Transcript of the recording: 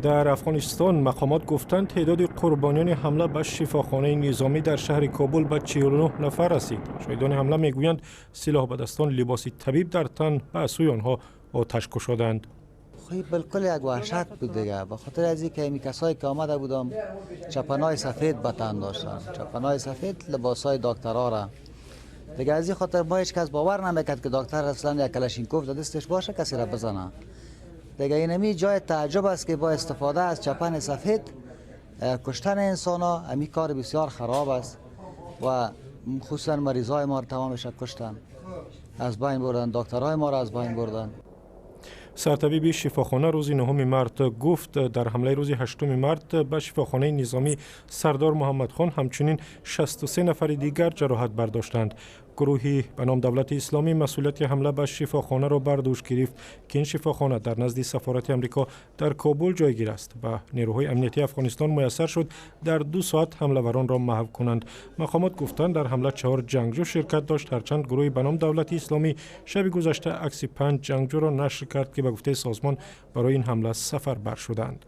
Дар Афғонистон мақомот гуфтанд, теъдоди қурбониёни ҳамла ба шифохонаи низомӣ дар шаҳри Кобул ба 49 нафар расид. Шоҳидони ҳамла мегӯянд, силоҳбадастон либоси табиб дар тан ба сӯи онҳо оташ кушоданд. Билкул як ваҳшат буд дига, ба хотир аз инки ҳами касое ки омада будам, чапанای сафед ба тан доштанд, чапанای сафед, либосهای докторора دیگه. از این خاطر ما هیچ کس باور نمیکرد که دکتر اصلا یک کلاشینکوف در دستش باشه، کسی را بزنه دیگه. اینمی جای تعجب است که با استفاده از چپن سفید کشتن انسان ها، امی کار بسیار خراب است و خصوصا مریضای ما را تمامش کشتن، از بین بردن، دکترهای ما را از بین بردن. Сартабиби шифохона рӯзи 9 март гуфт, дар ҳамлаи рӯзи 8 март ба шифохонаи низомӣ Сардор Муҳаммадхон ҳамчунин 63 нафари дигар ҷароҳат бардоштанд. Гурӯҳи ба ном Давлати Исломӣ масъулияти ҳамла ба шифохонаро бар дӯш гирифт, ки ин шифохона дар назди сафорати Амрико дар Кобул ҷойгир аст. Ба нерӯҳои амниятии Афғонистон муяссар шуд, дар 2 соат ҳамлаваронро маҳв кунанд. Мақомот гуфтанд, дар ҳамла чаҳор ҷангҷӯ ширкат дошт, ҳарчанд гурӯҳи ба ном Давлати Исломӣ шаби гузашта акси панҷ ҷангҷӯро нашр кард, ки ба гуфтаи созмон барои ин ҳамла сафарбар шуданд.